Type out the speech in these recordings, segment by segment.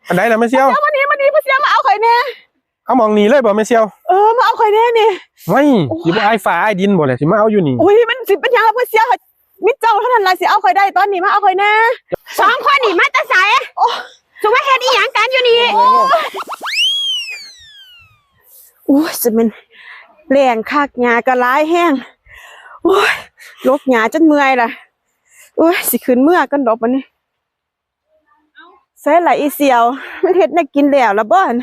ອັນໃດລະແມ່ສ່ຽວ? ມານີ້ ມານີ້ ພໍ່ສ່ຽວ ມາເອົາຂ້ອຍແດ່. ເອົາໝ່ອງນີ້ເລີຍບໍ່ແມ່ສ່ຽວ? ເອີ ມາເອົາຂ້ອຍແດ່ນີ້. ໂອ້ຍ ຊິບໍ່ອາຍຟ້າອາຍດິນບໍ່ແຫຼະ ຊິມາເອົາຢູ່ນີ້? ໂອ້ຍ ມັນຊິເປັນຫຍັງລະພໍ່ສ່ຽວ? ມີເຈົ້າເທົ່ານັ້ນລະຊິເອົາຂ້ອຍໄດ້ຕອນນີ້ ມາເອົາຂ້ອຍແດ່. ສອງຄົນນີ້ມາແຕ່ໃສ? ໂອ້ຍ ສຸມາເຮັດອີ່ຫຍັງກັນຢູ່ນີ້? ໂອ້ຍ ໂອ້ຍ ຈະແມ່ນແລ້ງຄັກ ຫຍ້າກໍຫຼາຍແຮງ. ໂອ້ຍ ຫຼົກຫຍ້າຈົນເມື່ອຍລະ. ໂອ້ຍ ຊິຂຶ້ນເມືອກ່ອນດອກບັດນີ້. ໃສລະອີ່ສ່ຽວ? ມັນເຮັດແນວກິນແລ້ວລະບໍ່ຫັ້ນ?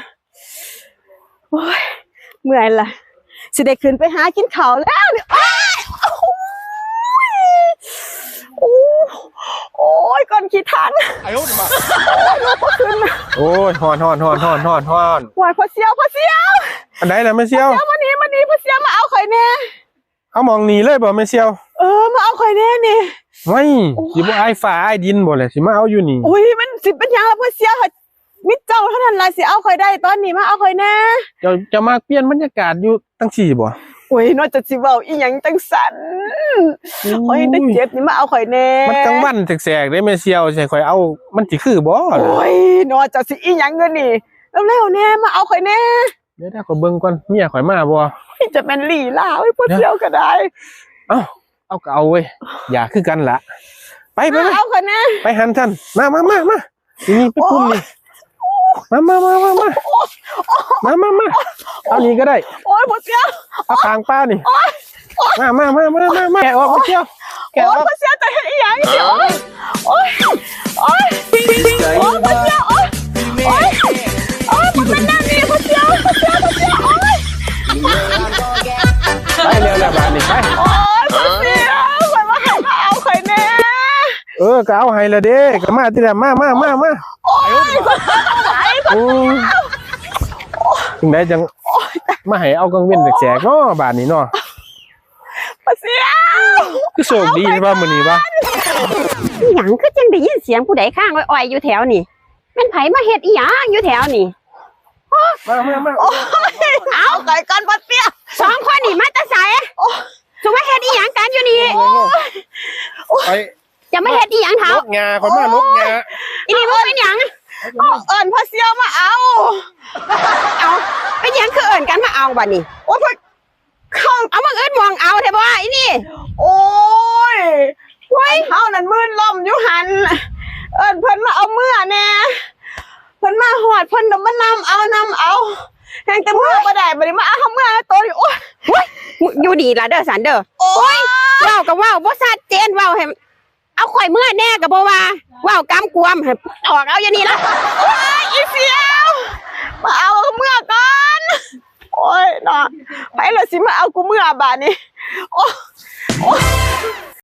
ໂອ້ຍ ເມື່ອຍລະ ຊິໄດ້ຂຶ້ນໄປຫາກິນເຂົ້າແລ້ວນີ້. ໂອ້ຍ ໂອ້ຍ ໂອ້ຍ ກ້ອນຂີ້ທັນ. ໂອ້ຍ ລຸກບໍ່ຂຶ້ນ. ໂອ້ຍ ຮ້ອນໆໆໆໆ. ໂອ້ຍ ພໍ່ສ່ຽວ ພໍ່ສ່ຽວ. ອັນໃດລະແມ່ສ່ຽວ? ພໍ່ສ່ຽວ ມານີ້ ມານີ້ ພໍ່ສ່ຽວ ມາເອົາຂ້ອຍແດ່. ເອົາໝ່ອງນີ້ເລີຍບໍ່ແມ່ສ່ຽວ? ເອີ ມາເອົາຂ້ອຍແດ່ນີ້. ໂອ້ຍ ໂອ້ຍ ຊິບໍ່ອາຍຟ້າອາຍດິນບໍ່ແຫຼະ ຊິມາເອົາຢູ່ນີ້? ໂອ້ຍ ມັນຊິເປັນຫຍັງລະພໍ່ສ່ຽວ? ມີເຈົ້າເທົ່ານັ້ນລະຊິເອົາຂ້ອຍໄດ້ຕອນນີ້ ມາເອົາຂ້ອຍແດ່. ເຈົ້າ ເຈົ້າມັກປ່ຽນບັນຍາກາດຢູ່ຈັ່ງຊີ້ບໍ່? ໂອ້ຍ ນ້ອຍ ເຈົ້າຊິເວົ້າອີ່ຫຍັງຈັ່ງຊັ້ນ? ໂອ້ຍ ຂ້ອຍໄດ້ເຈັບນີ້ ມາເອົາຂ້ອຍແດ່. ມັນກາງວັນແສກໆເດ້ແມ່ສ່ຽວ ຊິໃຫ້ຂ້ອຍເອົາ ມັນຊິຄືບໍ່? ໂອ້ຍ ນ້ອຍ ເຈົ້າຊິອີ່ຫຍັງຢູ່ນີ້? ເລັວໆແດ່ ມາເອົາຂ້ອຍແດ່. ດຽວໆ ຂ້ອຍເບິ່ງກ່ອນ ເມຍຂ້ອຍມາບໍ່? ໂອ້ຍ ຈະແມ່ນລີລາເວີຍ ພໍ່ສ່ຽວກໍໄດ້. ເອົ້າ ເອົາກໍເອົາເວີຍ ຢາກຄືກັນລະ. ໄປໆໆ ເອົາຂ້ອຍແດ່. ໄປຫັ້ນຊັ້ນ ມາໆໆໆ. ນີ້ໆ ໄປກຸ່ມນີ້. ມາໆໆໆໆ. ມາໆໆໆ. ເອົານີ້ກໍໄດ້. ໂອ້ຍ ພໍ່ສ່ຽວ. ເອົາຂ້າງປານີ້. ໂອ້ຍ ມາໆໆໆໆ. ແກະອອກ ພໍ່ສ່ຽວ. ແກະອອກ. ໂອ້ຍ ພໍ່ສ່ຽວ ເຈົ້າເຮັດອີ່ຫຍັງ? ໂອ້ຍ ໂອ້ຍ ໂອ້ຍ ໂອ້ຍ ພໍ່ສ່ຽວ ໂອ້ຍ ໂອ້ຍ ໂອ້ຍ ມັນແມ່ນແນວນີ້ ພໍ່ສ່ຽວ ພໍ່ສ່ຽວ ພໍ່ສ່ຽວ ໂອ້ຍ ໄປແລ້ວລະບາດນີ້ ໄປ. ໂອ້ຍ ພໍ່ສ່ຽວ ຂ້ອຍວ່າໃຫ້ມາເອົາຂ້ອຍແດ່. ເອີ ກໍເອົາໃຫ້ລະເດ້ ກໍມາຕິລະ ມາ ມາ ມາ ມາ. ໂອ້ຍ ຂ້ອຍບໍ່ໄຫວ ພໍ່ສ່ຽວ. ໂອ້ຍ ຈັ່ງໃດຈັ່ງມາໃຫ້ເອົາກາງເວັນແສກໆເນາະ ບາດນີ້ເນາະ. ພໍ່ສ່ຽວ ຄືໂຊກດີແທ້ວ່າມື້ນີ້ວະ. ອີ່ຫຍັງ ຄືຈັ່ງໄດ້ຍິນສຽງຜູ້ໃດຄ້າງອ້ອຍໆຢູ່ແຖວນີ້? ແມ່ນໃຜມາເຮັດອີ່ຫຍັງຢູ່ແຖວນີ້? ມາ ມາ ມາ. ໂອ້ຍ ເອົາ ເອົາໄປກ່ອນ ພໍ່ສ່ຽວ. ສອງຄົນນີ້ມາແຕ່ໃສ? ໂອ້ຍ ສຸມາເຮັດອີ່ຫຍັງກັນຢູ່ນີ້? ໂອ້ຍ ໂອ້ຍ ໄປ ຈະມາເຮັດອີ່ຫຍັງເຖົ້າ? ຫຼົກຫຍ້າ ຂ້ອຍມາຫຼົກຫຍ້າ. ອີ່ນີ້ບໍ່ເປັນຫຍັງ? ເອີ ເອີ້ນພໍ່ສ່ຽວມາເອົາ. ເອົາ ເປັນຫຍັງຄືເອີ້ນກັນມາເອົາບາດນີ້? ໂອ້ຍ ເຂົາ ເອົາ ມຶງອຶດໝ່ອງເອົາແທ້ບໍ່ອີ່ນີ້? ໂອ້ຍ ໂອ້ຍ ເຮົານັ້ນມື່ນລົ້ມຢູ່ຫັ້ນ ເອີ້ນເພິ່ນມາເອົາເມືອແດ່. ເພິ່ນມາຮອດ ເພິ່ນນຳມານຳເອົາ ນຳເອົາ ແຮ່ງແຕ່ເມືອບໍ່ໄດ້ ບາດນີ້ມາເອົາເຮົາເມືອໂຕນີ້. ໂອ້ຍ ໂອ້ຍ ຢູ່ນີ້ລະເດີ ສັນເດີ. ໂອ້ຍ ໂອ້ຍ ເວົ້າກໍເວົ້າບໍ່ຊັດເຈນ ເວົ້າໃຫ້ ເອົາຂ້ອຍເມືອແດ່ກໍບໍ່ວ່າ ເວົ້າກຳກວມ ໃຫ້ອອກເອົາຢູ່ນີ້ລະ. ໂອ້ຍ ອີ່ສ່ຽວ ມາເອົາເມືອກ່ອນ. ໂອ້ຍເນາະ ໃຜລະຊິມາເອົາກູເມືອບາດນີ້? ໂອ້ຍ ໂອ້ຍ.